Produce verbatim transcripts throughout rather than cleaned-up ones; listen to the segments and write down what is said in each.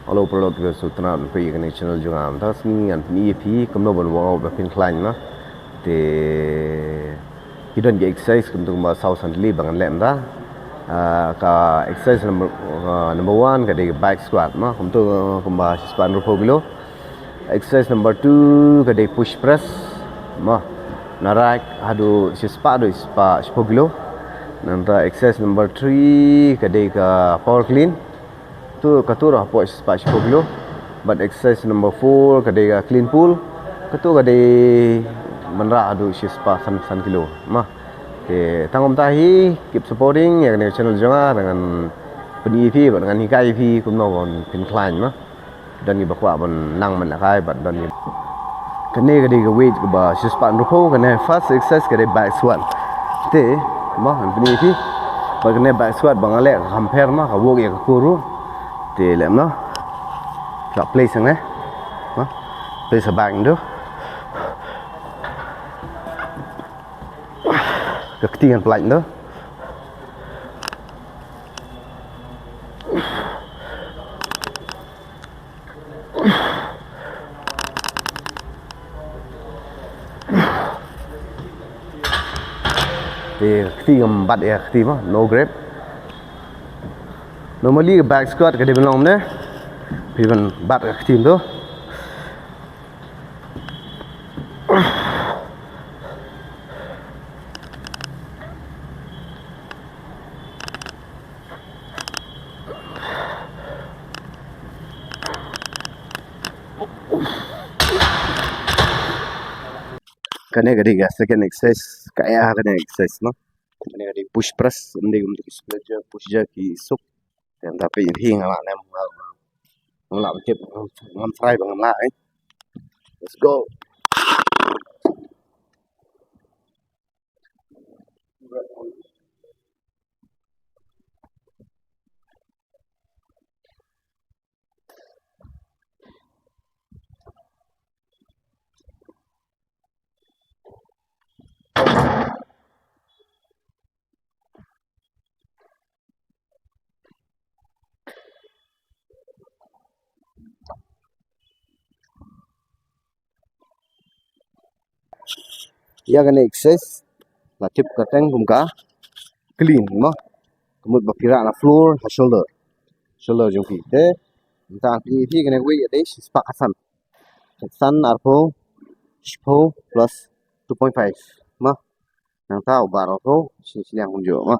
Hello paralok, ki sngewtynnat ban peit ïa kane ka channel jong nga. Mynta ka sngi ngan pyni ïa phi kumno ban workout ba phin khlaiñ, ma. Te ki don ki exercise kumta kumba saw san tylli ba ngan leh mynta. Ah, ka exercise number, ah, number one ka dei ka back squat, ma. Kumta kumba shispah hynriewphew kilo. Exercise number two ka dei push press, ma. Na rack haduh shispah haduh shispah shiphew kilo. Nangta exercise number three ka dei ka power clean. Tu ka tu ruh hapoh shispah shiphew kilo. Bad exercise number four ka dei ka clean pull. Ka tu ka dei mynrah haduh shispah san, san kilo. Ma. Te tang kumta hi, keep supporting ïa kane ka channel jong nga, ngan pyni ïa phi bad ngan hikai ïa phi kumno ban phin khlaiñ, ma. Don kiba kwah ban nang mynta kai bad don ki. Kane ka dei ka weight kaba shispah hynriewphew, kane first exercise ka dei back squat. Te, ma, ngan pyni ïa phi. Bad kane back squat ba nga leh ka kham pher, ma, ka work ïa ka core ruh. Te leh, ma. Ka place hangne. Ma. Place ha back ndu. Ka kti ngan pynlait ndu. Te kti ngam bat ïa kti, ma, no grip. Normally ka back squat ka dei ban long ne. Phi ban bat ka kti ndu. Kane ka dei ka second exercise, ka ïa kane exercise, no. Kane ka dei push press, ym dei kum ki split jerk, push jerk ki suk. Te nda phi hi nga lah ne, nga, nga lah tip, ngam try ba ngam lah, eh. Let's go. Ïa kane exercise la tip kyrteng kum ka clean, ma. Ka mut ba phi rah na floor ha shoulder. Shoulder jong phi. Te mynta phi, phi kane ka weight ïa dei shispah khatsan. Khatsan, arphew, shiphew plus two point five, ma. Nangta u bar arphew, shi, shiliang kumjuh, ma.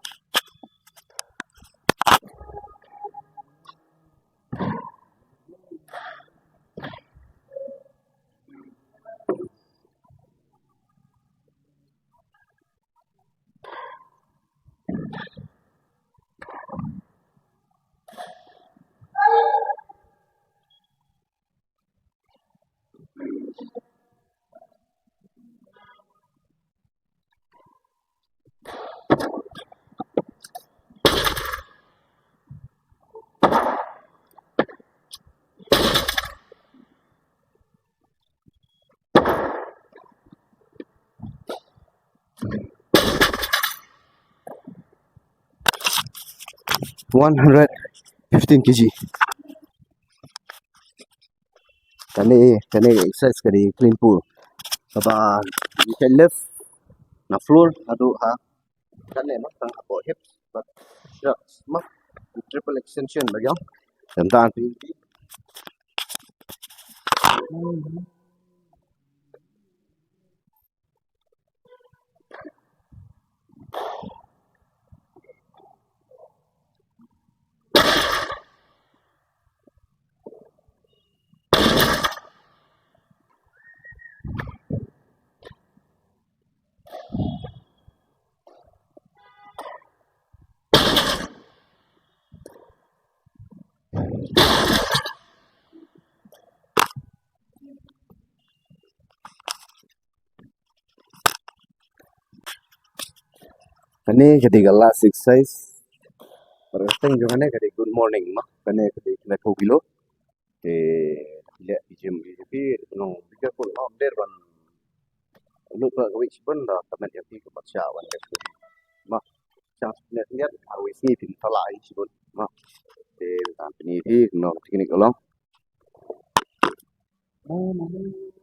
One hundred fifteen K G. Kane, kane exercise ka dei clean pull. Kaba you can lift na floor haduh ha. Kane ma tang hapoh hips, but yeah, ma, triple extension ba ïa. Tang tang. Kane ka dei ka last exercise. Kyrteng jong kane ka dei good morning ma. Kane ka dei kane ka kilo. Te leh ïa jingim ïa phi, nong bigger pun, nong der ban. Lut ba ka wei shibun da ka met ïa phi ka mat sha wan ïa phi. Ma. Chang shibun ïa phi, arwei sngi phin tala ïa shibun. Ma. Te kan pyni phi nong teknik ka long. Bye.